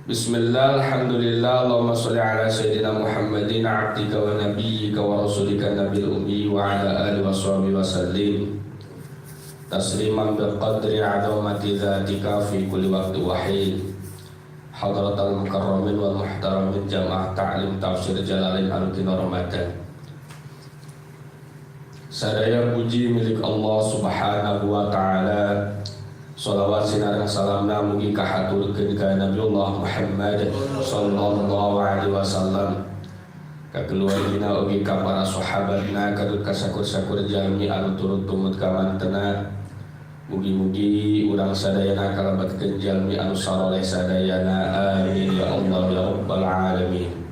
Bismillah, alhamdulillah, Allahumma sholli ala sayyidina Muhammadin abdika wa nabiyyika wa rasulika nabil ummi wa ala alihi wa sahbihi wa sallim tasliman biqadri azamati dzatika fi kulli waqti wa hin. Hadratal mukarramin wal muhtaramin, jamaah ta'lim tafsir Jalalain anu kinarmatan. Sadaya puji milik Allah Subhanahu wa taala. Salawat sinareng salamna mugi kahaturkeun ka Nabiullah Muhammad sallallahu alaihi wasallam, ka keluargina ugi ka para sahabatna, katut ka sakur-sakur jalmi anu turut tumut ka mantena. Mugi-mugi urang sadayana kalebetkeun jalmi anu saroleh sadayana. Amin ya Allah ya rabbal alamin.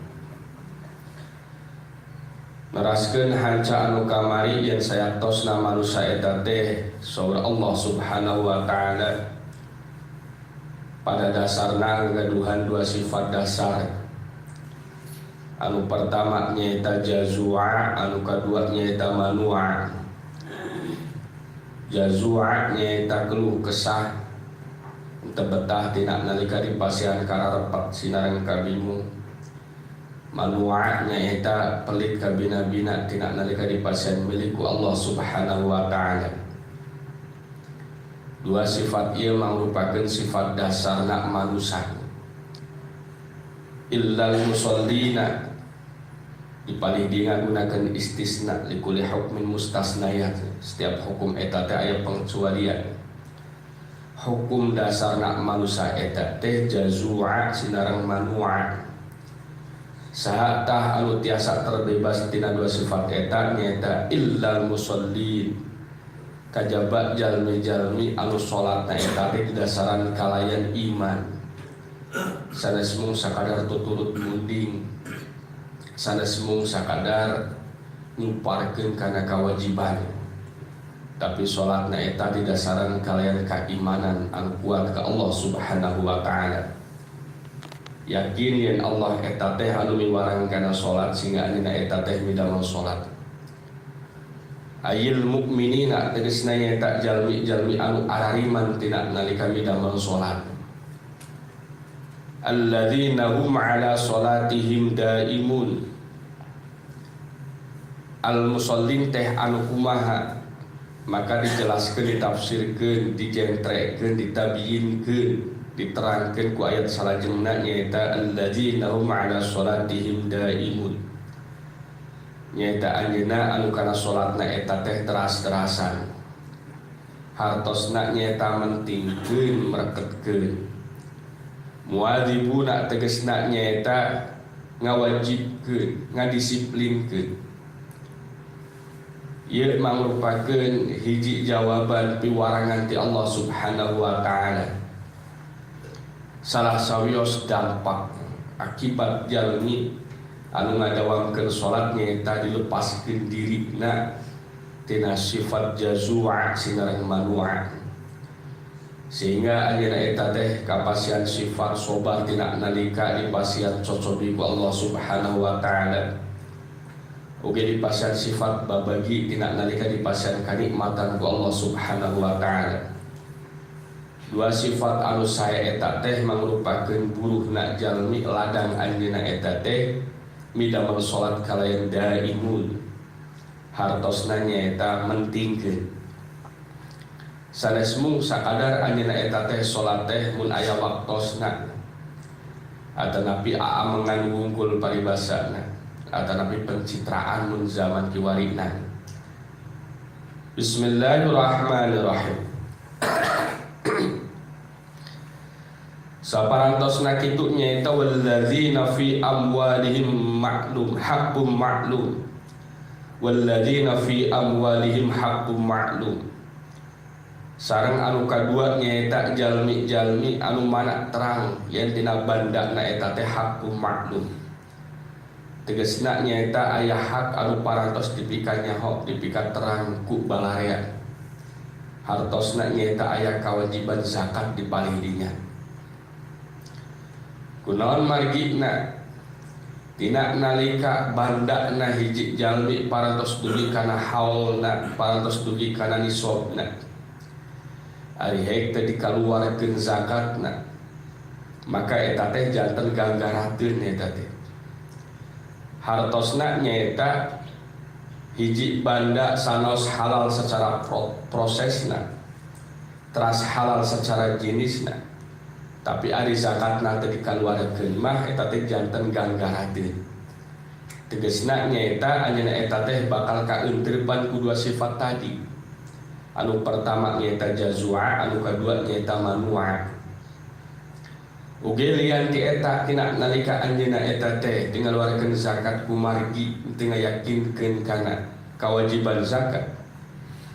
Neraskeun hanca anu kamari, yen sayatosna manusia eta teh, saur Allah Subhanahu wa taala, pada dasarna ngagaduhan dua sifat dasar. Anu pertama nyaeta jazua, anu kadua nyaeta manua. Jazua nyaeta keluh kesah, teu betah tina nalika dipasihan kararepet sinareng kabingung. Manua nyaeta pelit kabina-bina tina nalika dipasihan milik ku Allah Subhanahu wa taala. Dua sifat ieu mangrupakeun sifat dasarna manusia. Illal musallina, dipalih di ngagunakeun istisna, likulli hukmin mustasnayat, setiap hukum eta teh aya pengecualian. Hukum dasarna manusia eta teh jazua sinareng manua. Saha tah anu tiasa terbebas tina dua sifat eta? Nyaeta illal musallin, kajaba jalmi-jalmi anu salatna eta teh didasaran kalayan iman, sanes mung sakadar tuturut munding, sanes mung sakadar nyuparkeun kana kewajiban, tapi salatna eta didasaran kalayan keimanan anu kuat ka Allah Subhanahu wa taala, yakin yen Allah eta teh anu miwarang kana salat sehingga anjeunna eta teh midamel salat. Ayil mukminina, tegasna nyaeta jalmi-jalmi anu arariman tina nalika midamel salat. Alladzina hum ala salatihim daimun. Al musallin teh anu kumaha? Maka dijelaskeun, ditafsirkeun, dijentrekeun, ditabyinkeun, diterangkeun ku ayat salajengna, nyaeta alladzina hum ala salatihim daimun, nyaeta anjeunna anu kana salatna eta teh teras-terasan. Hartosna nyaeta mentingkeun, mereketkeun. Muadzibuna, tegasna nyaeta ngawajibkeun, ngadisiplinkeun. Ieu mangrupakeun hiji jawaban piwarangan ti Allah Subhanahu wa taala. Salah sawios dampak akibat jalmi anu ngadawamkeun salat nyaeta dilepaskeun dirina tina sifat jazua sinareng manua, sehingga anjeunna eta teh kapasihan sifat sobar tina nalika dipasihan cocobi ku Allah Subhanahu wa taala, oge dipasihan sifat babagi tina nalika dipasihan kanikmatan ku Allah Subhanahu wa taala. Dua sifat anu sae eta teh mangrupakeun buruhna jalmi, ladang anjeunna eta teh midamel salat kalayan daimun. Hartosna nyaeta mentingkeun, sanes mung sakadar anjeunna eta teh salat teh mun aya waktosna, atanapi aamengan wungkul paribasana, atanapi pencitraan mun zaman kiwarina. Bismillahirrahmanirrahim. Saparantosna kitu nyaeta walladzina fi amwalihim ma'lum haqqum ma'lum, walladzina fi amwalihim haqqum ma'lum. Sareng anu kadua nyaeta jalmi-jalmi anu mana terang yen tina bandana eta teh haqqum ma'lum. Tegasna nyaeta aya hak anu parantos dipika nyaho, dipika terang ku balarea. Hartosna nyaeta aya kewajiban zakat di palih dinya. Kunaon margina? Tina nalika bandana hiji jalmi parantos dugi kana haulna, parantos dugi kana nisobna, ari hek teh dikaluarkeun zakatna. Maka eta teh janten ganggarateun eta teh. Hartosna nyaeta hiji banda sanaos halal secara prosesna, teras halal secara jenisna. Tapi ari zakatna teh dikaluarkeun mah eta teh janten ganggarateun. Tegesna nyaeta anjeunna eta teh bakal kaeuntreupan ku dua sifat tadi. Anu pertama nyaeta jazua, anu kadua nyaeta manua. Oge lian ti eta tina nalika anjeunna eta teh teu ngaluarkeun zakat kumargi teu ngayakinkeun kana kewajiban zakat,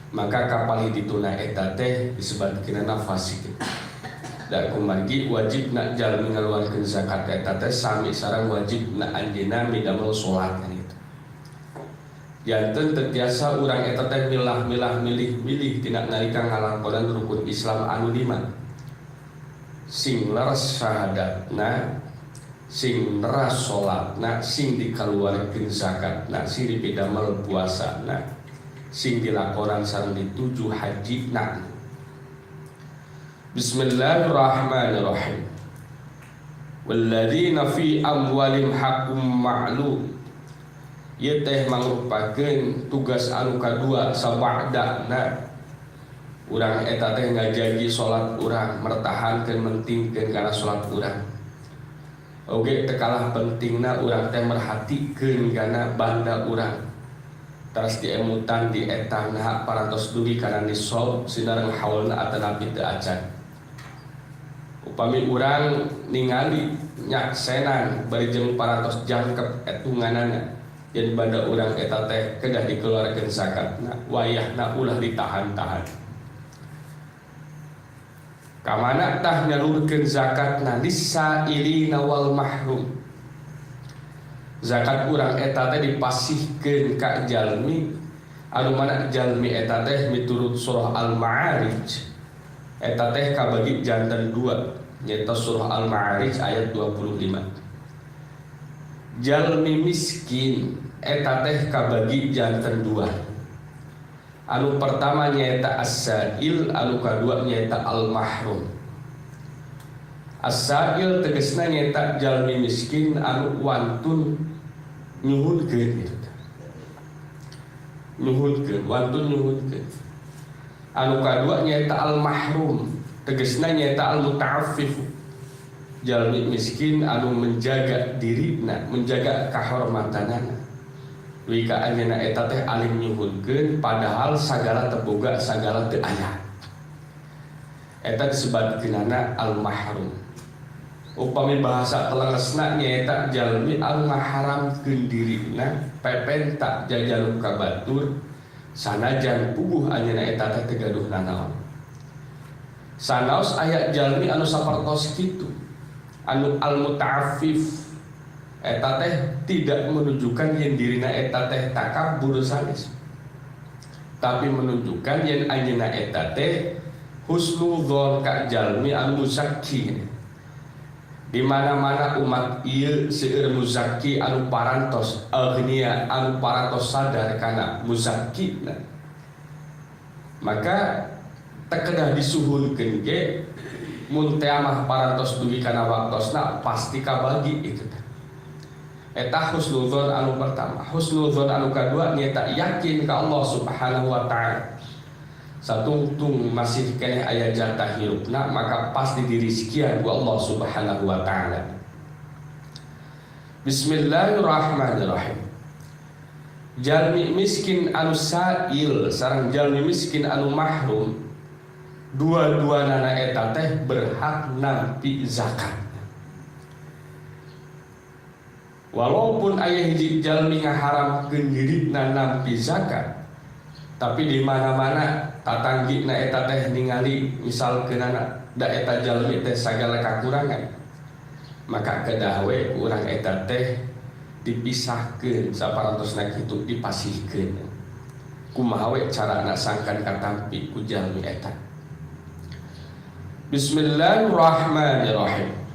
maka kapalih dituna eta teh disebatkeunana fasik. Da kumargi wajibna jalmi ngaluarkeun zakat eta teh sami sareng wajibna anjeunna midamel salat kan gitu. Janten teu tiasa urang eta teh milah-milah milih-milih tina nalika ngalakonan rukun Islam anu lima. Sing leres syahadatna, sing leres salatna, sing dikaluarkeun zakatna, sing dipidamel puasana, sing dilakonan sareng dituju hajina. Bismillahirrahmanirrahim. Walladzina fi amwalihim haqqum ma'lum. Ieu teh mangrupakeun tugas anu kadua sabadana. Urang eta teh ngajagi salat urang, mertahankeun mentingkeun kana salat urang. Oge teu kalah pentingna urang teh merhatikeun kana banda urang. Teras diemutan di eta naha parantos dugi kana nisab sinareng haulna atanapi teu acan. Upami urang ningali nyaksenan bari jeung parantos jangkep etunganana yen banda urang eta teh kedah dikeluarkeun zakatna, wayahna ulah ditahan-tahan. Kamana tah nyalurkeun zakatna lisailina wal mahrum. Zakat urang eta teh dipasihkeun ka jalmi anu mana jalmi eta teh miturut surah Al-Ma'arij eta teh kabagi janten dua, nyaeta surah Al-Ma'arij ayat 25. Jalmi miskin eta teh kabagi janten dua. Anu pertama nyaeta as-sa'il, anu kadua nyaeta al-mahrum. As-sa'il tegasna nyaeta jalmi miskin anu wantun nyuhunkeun gitu. Nyuhunkeun, wantun nyuhunkeun. Anu kadua nyaeta al-mahrum, tegasna nyaeta al-muta'affif. Jalmi miskin anu menjaga dirina, menjaga kahormatanana. Wika anjeunna eta teh alim nyuhunkeun padahal sagala teu boga, sagala teu aya. Eta disebatkeunana al-mahrum. Upami bahasa telengesna nyaeta jalmi anu ngaharamkeun dirina pepenta jajaluk ka batur sanajan puguh anjeunna eta teh teu gaduh nanaon. Sanaos aya jalmi anu sapertos kitu, anu al-muta'affif eta teh tidak menunjukkan yen dirina eta teh takabbur sanes, tapi menunjukkan yen anjeunna eta teh husnudzon ka jalmi anu muzakki. Di mana-mana umat ieu seueur muzakki anu parantos aghnia anu parantos sadar kana muzakkina, maka teu kedah disuhunkeun ge mun teh mah parantos dugi kana waktosna pasti kabagi itu teh. Eta husnudzon anu pertama. Husnudzon anu kadua nyaeta yakin ka Allah Subhanahu wa taala. Satungtung masih keneh aya jatah hirupna maka pasti dirizkian ku Allah Subhanahu wa taala. Bismillahirrahmanirrahim. Jalmi miskin anu sa'il sareng jalmi miskin anu mahrum dua-duanana eta teh berhak nampi zakat. Walaupun aya hiji jalmi ngaharamkeun dirina nampi zakat, tapi di mana-mana tatanggina eta teh ningali misalkeunana da eta jalmi teh sagala kakurangan, maka kedah we urang eta teh dipisahkeun saparantosna kitu dipasihkeun. Kumaha we carana sangkan katampi ku jalmi eta. Bismillahirrahmanirrahim.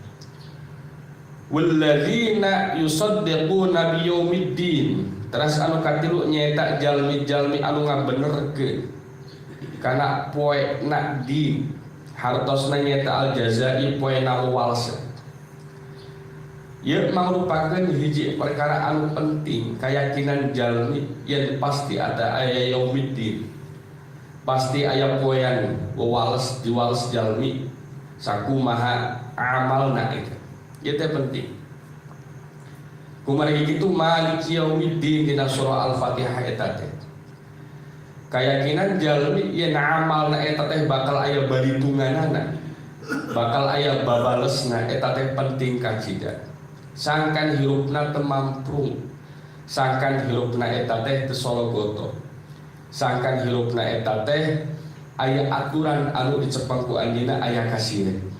Walladzina yusaddiquna biyaumiddin. Teras anu katilu nyaeta jalmi-jalmi anu ngabenerkeun kana poe na din. Hartosna nyaeta al jazai poe na walse. Ieu mangrupakeun hiji perkara anu penting, keyakinan jalmi yen pasti ada aya yaumiddin, pasti aya poean wawales diwales jalmi sakumaha amalna. Itu ieu teh penting. Kumargi kitu, maliki yaumiddin dina surah Al-Fatihah eta teh keyakinan jalmi yen amalna eta teh bakal aya balitunganana, bakal aya babalesna, eta teh penting kacida, sangkan hirupna teu mamprung, sangkan hirupna eta teh teu sologoto, sangkan hirupna eta teh aya aturan anu dicepeng ku anjeunna, aya kasieun.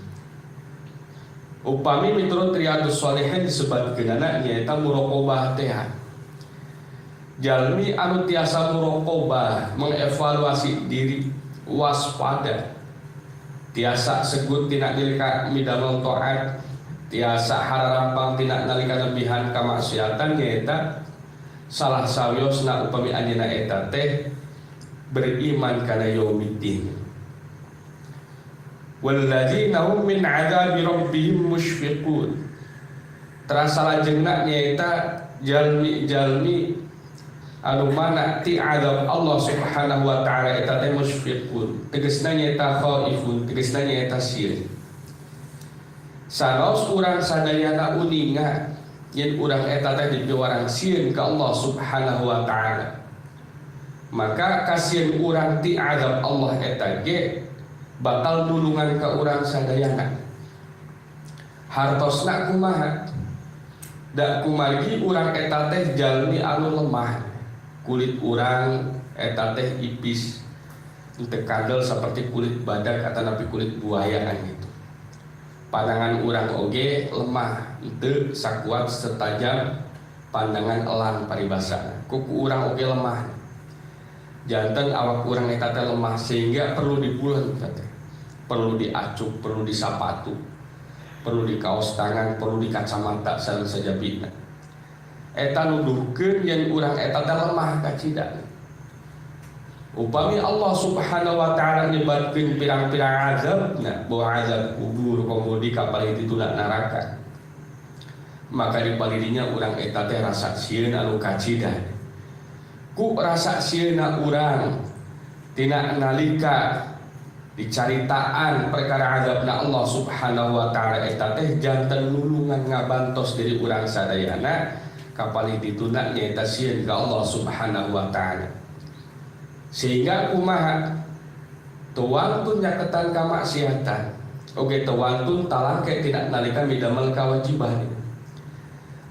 Upami miturut Riyadus Shalihin disebatkeunana nyaeta muraqabah teh, jalmi anu tiasa muraqabah, mengevaluasi diri, waspada, tiasa segut tina nalika midamel taat, tiasa hararampang tina nalika nebihan kamaksiatan, nyaeta salah sawiosna upami anjeunna eta teh beriman kana yaumiddin. Walladzina hum min adzabi rabbihim musyfiqun. Teras salajengna nyaeta jalmi-jalmi anu mana ti azab Allah Subhanahu wa taala eta teh musyfiqun, tegasna nyaeta khaifun, tegasna nyaeta sieun. Sanaos urang sadayana uninga yen urang eta teh dipiwarang sieun ka Allah Subhanahu wa taala, maka kasieun urang ti azab Allah eta ge bakal nulungan ka urang sadayana. Hartosna kumaha? Da kumargi urang eta teh jalmi anu lemah, kulit urang eta teh ipis, teu kandel seperti kulit badak atau napi kulit buaya gitu. Pandangan urang oge lemah, itu sakuat setajam pandangan elang paribasa. Kuku urang oge lemah, janten awak urang eta teh lemah sehingga perlu dibulen teh, perlu diacuk, perlu disapatu, perlu di kaos tangan, perlu di kacamata sareng sajabina. Eta nuduhkeun yen urang eta teh lemah kacida. Upami Allah Subhanahu wa taala nyebatkeun pirang-pirang azabna, bahwa azab kubur komo di kapal itu neraka, maka di palidinya urang eta teh rasa sieun anu kacida. Ku rasa sieunna urang tina nalika dicaritaan perkara azabna Allah Subhanahu wa taala eta teh janten nulungan ngabantos diri urang sadayana kapalih dituna nyaeta sieun ka Allah Subhanahu wa taala. Sehingga kumaha? Teu wantun nyaketan kamaksiatan oge, teu wantun talangke tina nalika midamel kewajiban.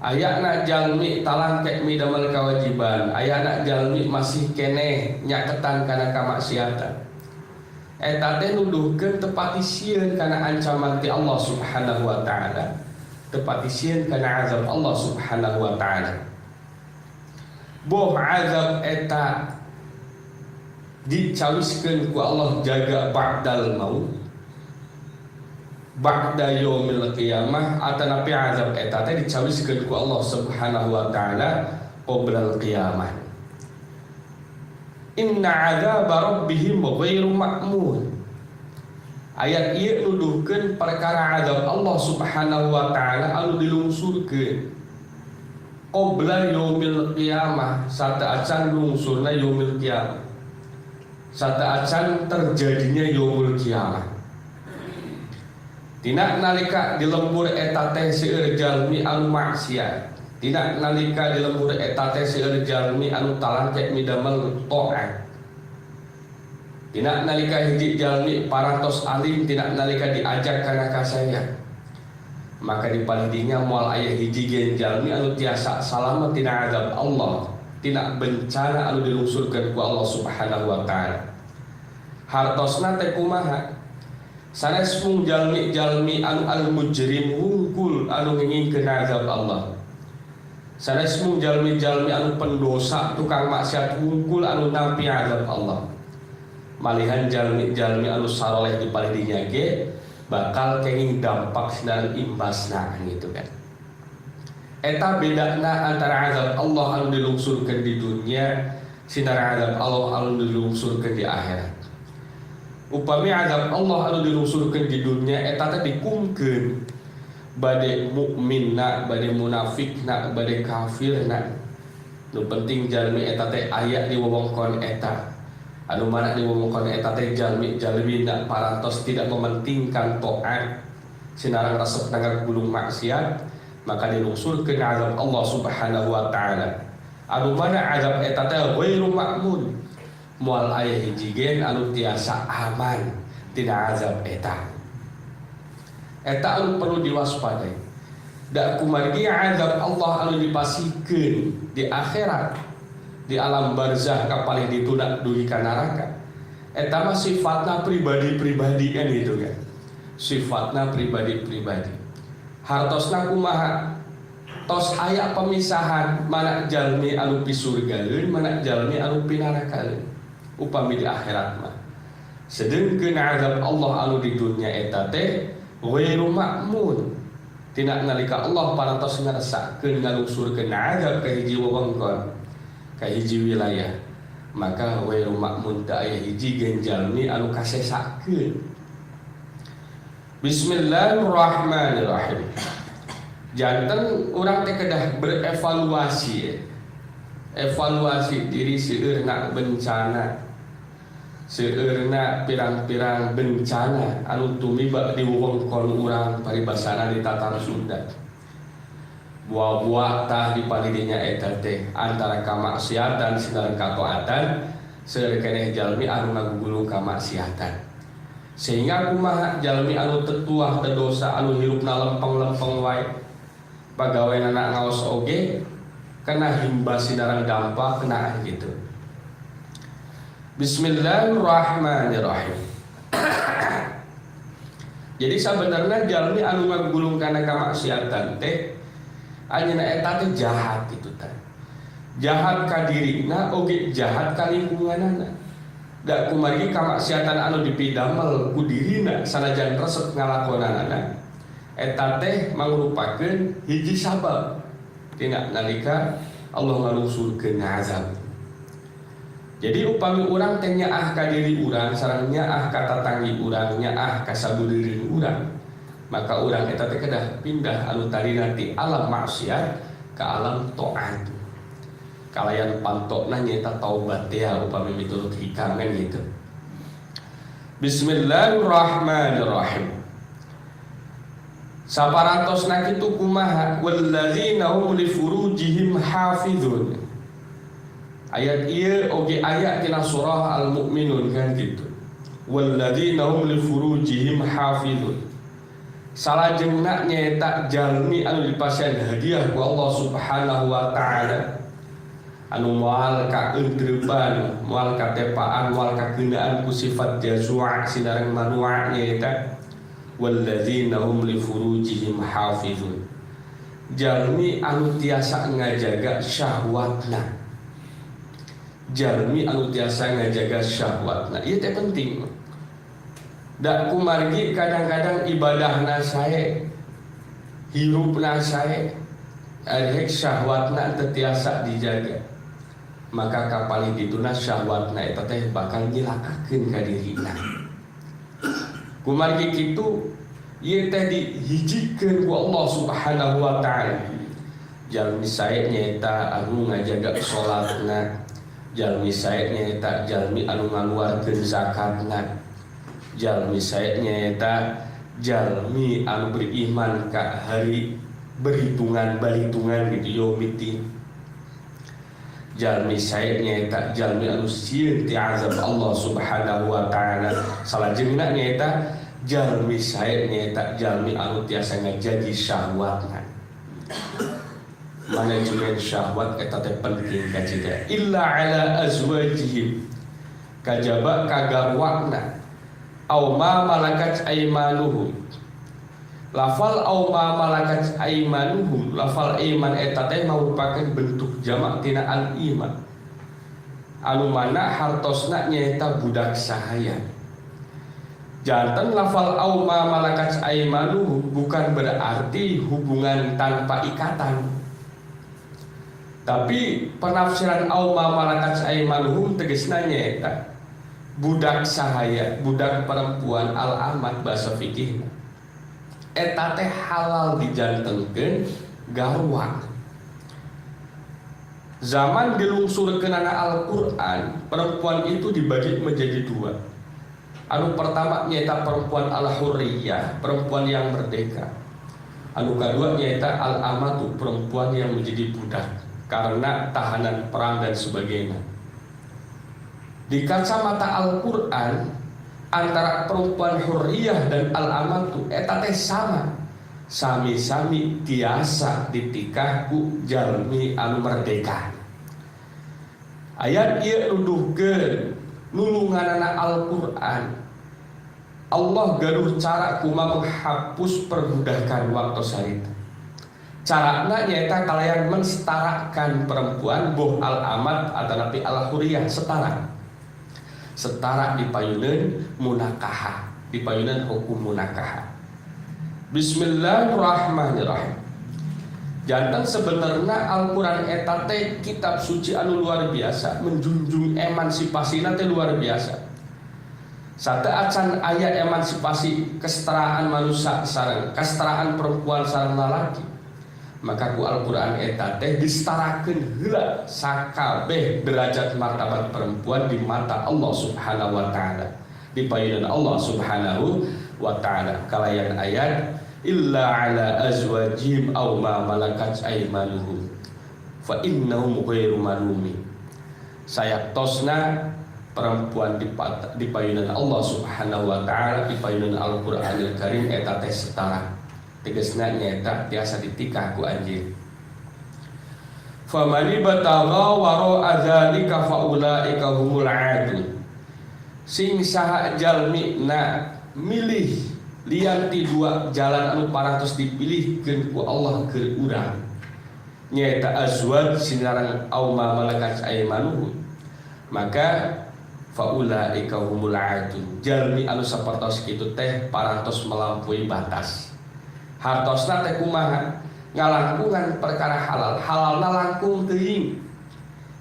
Ayana jalmi talangke midamel kewajiban, ayana jalmi masih keneh nyaketan kana kamaksiatan, eta teh nuduhkeun teu pati sieun kana ancaman ti Allah Subhanahu wa taala, teu pati sieun kana azab Allah Subhanahu wa taala. Boh azab eta dicawiskeun ku Allah jaga ba'dal maut, ba'da yaumil qiyamah, atanapi azab eta teh dicawiskeun ku Allah Subhanahu wa taala qoblal qiyamah. Inna adzab rabbihim ghairu ma'mun. Ayat ieu nuduhkeun perkara azab Allah Subhanahu wa taala anu dilungsurkeun qabla yaumil qiyamah, sateuacan lungsurna yaumil qiyamah, sateuacan terjadinya yaumul qiyamah. Tina nalika di lembur eta teh seueur jalmi anu maksiat, tina nalika di lembur eta teh seueur jalmi anu talangke midamel taat, tina nalika hiji jalmi parantos alim tina nalika diajak kana kasaya, maka di palidinya moal aya hiji gen jalmi anu tiasa salamet tina azab Allah, tina bencana anu dilungsurkeun ku Allah Subhanahu wa taala. Hartosna teh kumaha? Sanes mung jalmi-jalmi anu al mujrim wungkul anu ngengingkeun azab Allah, sanes mung jalmi-jalmi anu pendosa, tukang maksiat wungkul anu nampi azab Allah, malihan jalmi-jalmi anu saroleh di palidinya ge bakal kenging dampak dan imbasna gitu kan. Eta bedana antara azab Allah anu dilungsurkeun di dunia sinar azab Allah anu dilungsurkeun di akhirat. Upami azab Allah anu dilungsurkeun di dunia eta teh dikumkeun. Bade mukminna, bade munafikna, bade kafirna, nu penting jalmi eta teh aya di wewengkon eta, anu mana di wewengkon eta teh jalmi-jalmina parantos tidak mementingkan taat sinareng resep ngagulung maksiat, maka dilungsurkeun azab Allah Subhanahu wa taala, anu mana azab eta teh ghairu ma'mun, moal aya hiji gen anu tiasa aman tina azab eta. Eta anu perlu diwaspadai. Da kumargi azab Allah anu dipasihkeun di akhirat, di alam barzah kapalih ditunda dugi ka neraka, eta mah sifatna pribadi-pribadi kan gitu kan. Sifatna pribadi-pribadi. Hartosna kumaha? Tos aya pemisahan mana jalmi anu pisurgaeun, mana jalmi anu pinarakaeun upami di akhirat mah. Sedengkeun azab Allah anu di dunya eta teh ghairu ma'mun. Tina nalika Allah parantos ngeresakeun, ngalungsurkeun azab ka hiji wewengkon, ka hiji wilayah, maka ghairu ma'mun, teu aya hiji gen jalmi anu kasesakeun. Bismillahirrahmanirrahim. Janten urang teh kedah berevaluasi ya. Evaluasi diri seueurna bencana, seueurna pirang-pirang bencana anu tumiba di wewengkon urang, paribasana di Tatar Sunda. Buah-buah tah di palidinya eta teh antara kamaksiatan sinareng kataatan, seueur keneh jalmi anu ngagugulung kamaksiatan, sehingga kumaha jalmi anu tetuah teu dosa, anu hirupna lempeng-lempeng wae, pagaweanana ngaos oge kena himbas sinareng dampak kena gitu. Bismillahirrahmanirrahim. Jadi sebenarnya jalmi anu ngagulung kana kamaksiatan teh anjeunna eta teh jahat gitu teh. Jahat ka dirina oge jahat ka lingkunganana. Da kumargi kamaksiatan anu dipidamel ku dirina sanajan resep ngalakonanana eta teh mangrupakeun hiji sabab tina nalika Allah ngalungsurkeun azab. Jadi upami urang teh nyaah ka diri urang sareng nyaah ka tatanggi urang, nyaah ka sabudeureun urang, maka urang eta teh kedah pindah anu tadina ti alam maksiat ke alam taat. Kalayan pantokna nyaeta taubat teh upami miturut hikam kan gitu. Bismillahirrahmanirrahim. Saparantosna kitu kumaha? Walladzina hum li furujihim hafizun. Ayat ieu oge ayat tina surah Al-Mu'minun kan gitu. Walladzina hum li furujihim hafizun. Salajengna nyaeta jalmi anu dipasihan hadiah ku Allah Subhanahu wa taala, anu moal kaeunteupan, moal katepaan, moal kakeunaan ku sifat jazua sinareng manua, nyaeta walladzina hum li furujihim hafizun. Jalmi anu tiasa ngajaga syahwatna. Jalmi anu tiasa ngajaga syahwatna. Ieu teh penting. Da kumargi kadang-kadang ibadahna sae, hirupna sae, ari syahwatna teu tiasa dijaga. Maka kapalih dituna syahwatna eta teh bakal nyilakakeun ka dirina. Kumargi kitu ieu teh dihijikeun ku Allah Subhanahu wa taala. Jalmi sae nyaeta anu ngajaga salatna, jalmi sae nyaeta jalmi anu ngaluarkeun zakatna, jalmi sae nyaeta jalmi anu beriman ka hari berhitungan balitungan gitu, yaumiddin. Jalmi sae nyaeta jalmi anu sieun ti azab Allah Subhanahu wa taala. Salajengna nyaeta jalmi sae nyaeta jalmi anu tiasa ngajagi syahwatna. Manajemen syahwat eta teh penting kacida. Illa ala azwajihim, kajaba kagarwana, au ma malakat aimanuhum. Lafal au ma malakat aimanuhum, lafal iman eta teh merupakan bentuk jamak tina al iman, anu mana hartosna nyaeta budak sahaya. Janten lafal au ma malakat aimanuhum bukan berarti hubungan tanpa ikatan, tapi penafsiran au ma malakat aimanuhum tegesna nyaeta budak sahaya, budak perempuan, al amat bahasa fikih. Eta teh halal dijantenkeun garwa. Zaman dilungsurkeunana Al-Qur'an, perempuan itu dibagi menjadi dua. Anu pertama nyaeta perempuan al-hurriyah, perempuan yang merdeka. Anu kedua nyaeta al-amatu, perempuan yang menjadi budak karena tahanan perang dan sebagainya. Di kacamata Al-Qur'an, antara perempuan hurriyah dan al-amatu eta teh sama. Sami-sami tiasa ditikah ku jalmi anu merdeka. Ayat ieu nuduhkeun nulunganana Al-Qur'an. Allah gaduh cara kumaha menghapus perbudakan waktu harita. Carana nyaeta kalayan mensetarakan perempuan, boh al-amat atanapi al-huriyah, setara. Setara dipayuneun munakahah, dipayuneun hukum munakahah. Bismillahirrahmanirrahim. Janten sebenarnya Al-Quran eta teh kitab suci anu luar biasa, menjunjung emansipasina teh luar biasa. Sateuacan aya emansipasi kesetaraan manusia sareng kesetaraan perempuan sareng lalaki, maka ku Al-Quran eta teh disetarakeun heula sakabeh derajat martabat perempuan di mata Allah Subhanahu wa taala. Di payunan Allah Subhanahu wa taala kalayan ayat illa ala azwajihim aw ma malakat aymanuhum fa innahum ghairu malumin. Sayaktosna perempuan di payunan Allah Subhanahu wa taala, di payunan Al-Qur'anil Karim eta teh setara. Tegasna nyaeta tiasa ditikah ku anjeun. Famani batagha wara dzalika faulaika humul adun. Sing saha jalmi na milih lian ti dua jalan anu parantos dipilihkeun ku Allah keur urang, nyaeta azwaj sinareng au ma malakat aymanuhum, maka faulaika humul adun. Jalmi anu sapertos kitu teh parantos melampaui batas. Hartosna teh kumaha? Ngalangkungan perkara halal, halalna langkung teuing,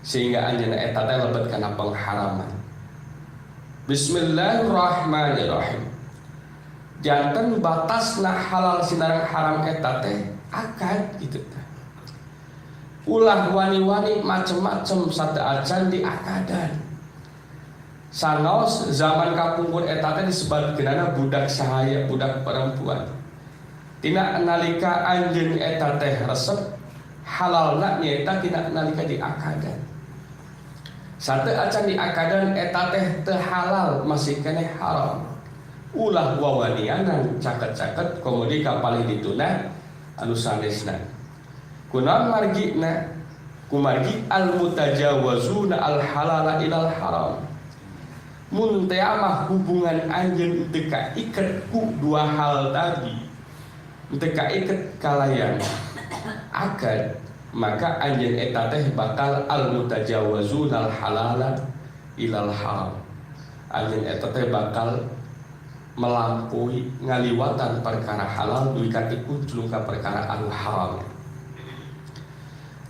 sehingga anjeunna eta teh lebet kana pengharaman. Bismillahirrahmanirrahim. Janten batasna halal sinareng haram eta teh akad gitu teh. Ulah wani-wani macem-macem sateuacan di akadan. Sanaos zaman kapungkur eta teh disebatkeunana budak sahaya, budak perempuan. Tina nalika anjeun eta teh resep, halalna nyaeta tina nalika di akadan. Sateuacan di akadan eta teh teu halal, masih keneh haram. Ulah wawanianan caket-caket komodi ka palih dituna anu sanesna. Kunaon margina? Kumargi al mutajawazuna al halala ilal haram. Mun teh mah hubungan anjeun teu kaiket ku dua hal tadi, teu kaiket kalayan akad, maka anjeun eta teh bakal al mutajawazuna al halala ilal haram. Anjeun eta teh bakal melampaui, ngaliwatan perkara halal dugi ka tikunclung ka perkara anu haram.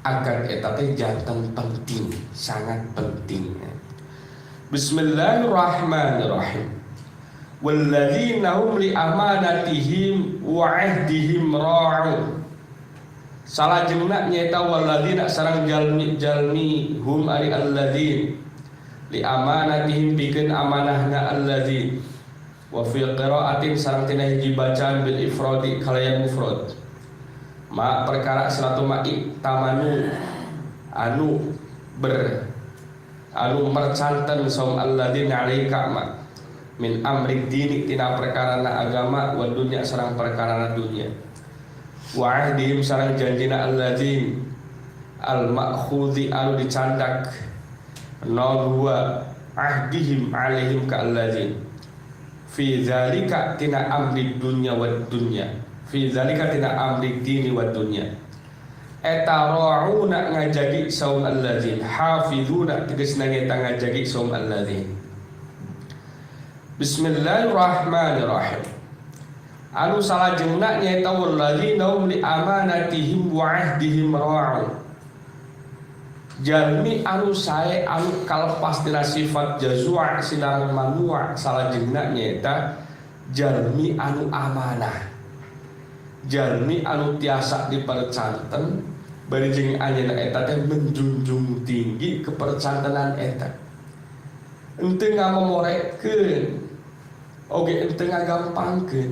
Akad eta teh janten penting, sangat penting. Bismillahirrahmanirrahim. Walladzina hum li amanatihim wa ahdihim ra'un. Salajengna nyaeta walladzina sareng jalmi-jalmi, hum ari alladzin, li amanatihim pikeun amanahna alladzin. Wa fi qira'atin sareng tina hiji bacaan bil ifradi kalayan mufrad. Ma perkara seratu ma'i tamanu anu ber anu mercanten saum alladzina alaika ma min amri dini tina perkara agama wa dunya sareng perkara dunya, wa ahdihim sareng janjina alladzin al ma'khudhi anu dicandak non huwa ahdihim alaihim ka alladzin fi zalika tina amri dunya wa dunya, fi zalika tina amri dini wa dunya. Eta ra'una ngajagi saum alladzin, hafizuna tegasna eta ngajagi saum alladzin. Bismillahirrahmanirrahim. Anu salajengna nyaeta walladzina hum li amanatihim wa ahdihim ra'un. Jalmi anu sae anu kalepas tina sifat jazua sinareng manua, salajengna nyaeta jalmi anu amanah. Jalmi anu tiasa dipercanten bari jeung anjeunna eta teh menjunjung tinggi kepercantenan eta. Henteu ngamomorekeun oge henteu ngagampangkeun.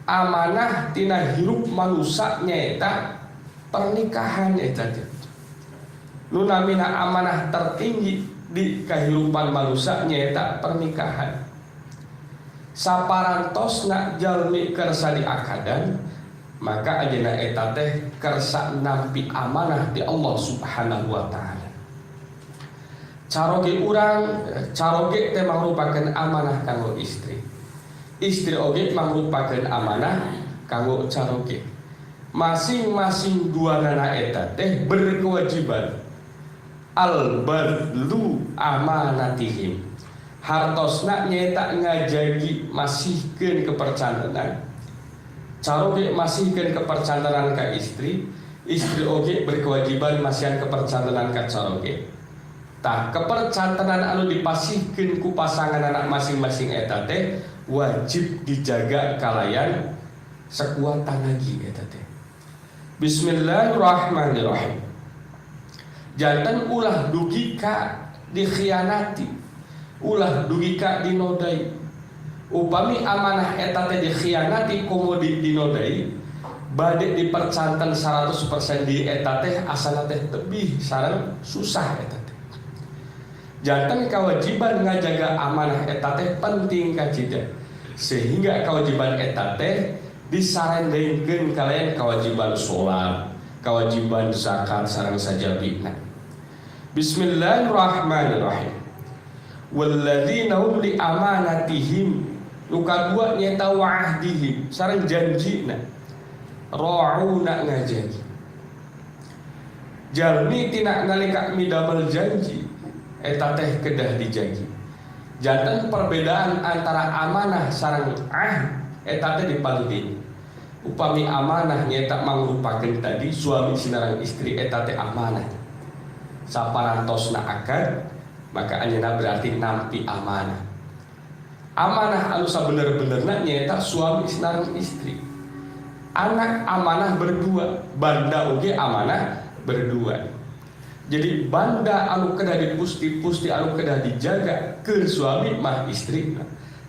Amanah tina hirup manusia nyaeta pernikahan eta teh. Nu namina amanah tertinggi di kehidupan manusia nyaeta pernikahan. Saparantosna jalmi kersa diakadan, maka anjeunna eta teh kersa nampi amanah di Allah Subhanahu wa taala. Caroge urang, caroge teh mangrupakeun amanah kanggo istri. Istri oge mangrupakeun amanah kanggo caroge. Masing-masing dua nana eta teh berkewajiban al badlu amanatihim. Hartosna nyaeta ngajagi masihkeun kepercantenan. Caroge masihkeun kepercantenan ka istri, istri oge berkewajiban masihan kepercantenan ka caroge. Tah kepercantenan anu dipasihkeun ku pasangan anak masing-masing eta teh wajib dijaga kalayan sekuat tanagi eta teh. Bismillahirrahmanirrahim. Janten ulah dugi ka dikhianati, ulah dugi ka dinodai. Upami amanah eta teh dikhianati komo dinodai, bade dipercanten 100% di eta teh asana teh tebih sareng susah eta teh. Janten kewajiban ngajaga amanah eta teh penting kacida, sehingga kewajiban eta teh disarendengkeun kalian kewajiban sholat, kewajiban zakat sareng sajabina. Bismillahirrahmanirrahim. Walladzina hum li amanatihim, nu kadua nyaeta wa ahdihim sareng janjina, ra'una ngajagi. Jalmi tina nalika midamel janji eta teh kedah dijagi. Janten perbedaan antara amanah sareng ahd eta teh dipalih. Upami amanah nyaeta mangrupakeun tadi suami sinareng istri eta teh amanah. Saparantosna akad maka anjeunna berarti nampi amanah. Amanah anu sabener-benerna nyaeta suami sinareng istri. Anak amanah berdua, banda oge amanah berdua. Jadi banda anu kedah dipusti-pusti anu kedah dijaga ke suami mah istri.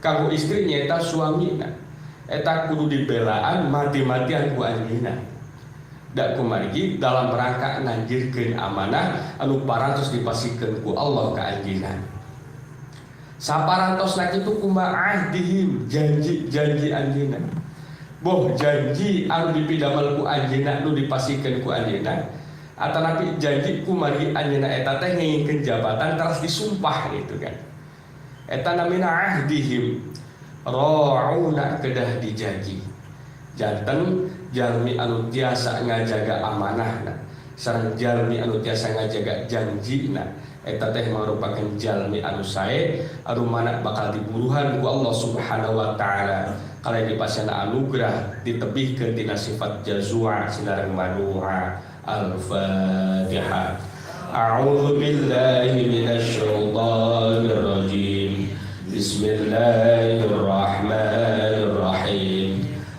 Kanggo istri nyaeta suamina. Eta kudu dibelaan mati-matian ku anjeunna. Da kumargi dalam rangka nanjirkeun amanah anu parantos dipasihkeun ku Allah ka anjeunna. Saparantosna kitu kumaha ahdihim, janji-janji anjeunna. Boh janji anu dipidamel ku anjeunna nu dipasihkeun ku anjeunna, atanapi janji kumargi anjeunna eta teh ngengingkeun jabatan teras disumpah gitu kan. Eta namina ahdihim ra'una kedah dijagi. Janten jalmi anu tiasa ngajaga amanahna sareng jalmi anu tiasa ngajaga janjina eta teh merupakan jalmi anu sae anu mana bakal diburuhan ku Allah Subhanahu wa taala kalayan dipasihan anugerah ditebihkeun tina sifat jazua sinareng manua. Al-Fatihah. A'udzu billahi minasyaitonir rajim. Bismillahirrahmanirrahim.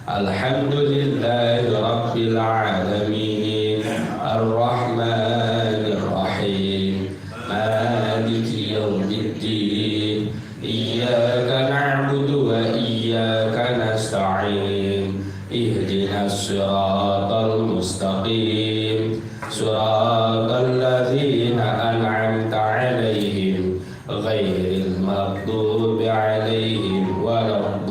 Alhamdulillahi rabbil alamin. Arrahmanir rahim. Maliki yaumiddin. Iyyaka na'budu wa iyyaka nasta'in. Ihdinas siratal mustaqim. Siratal ladzina an'amta 'alaihim ghairil maghdubi 'alaihim waladdallin.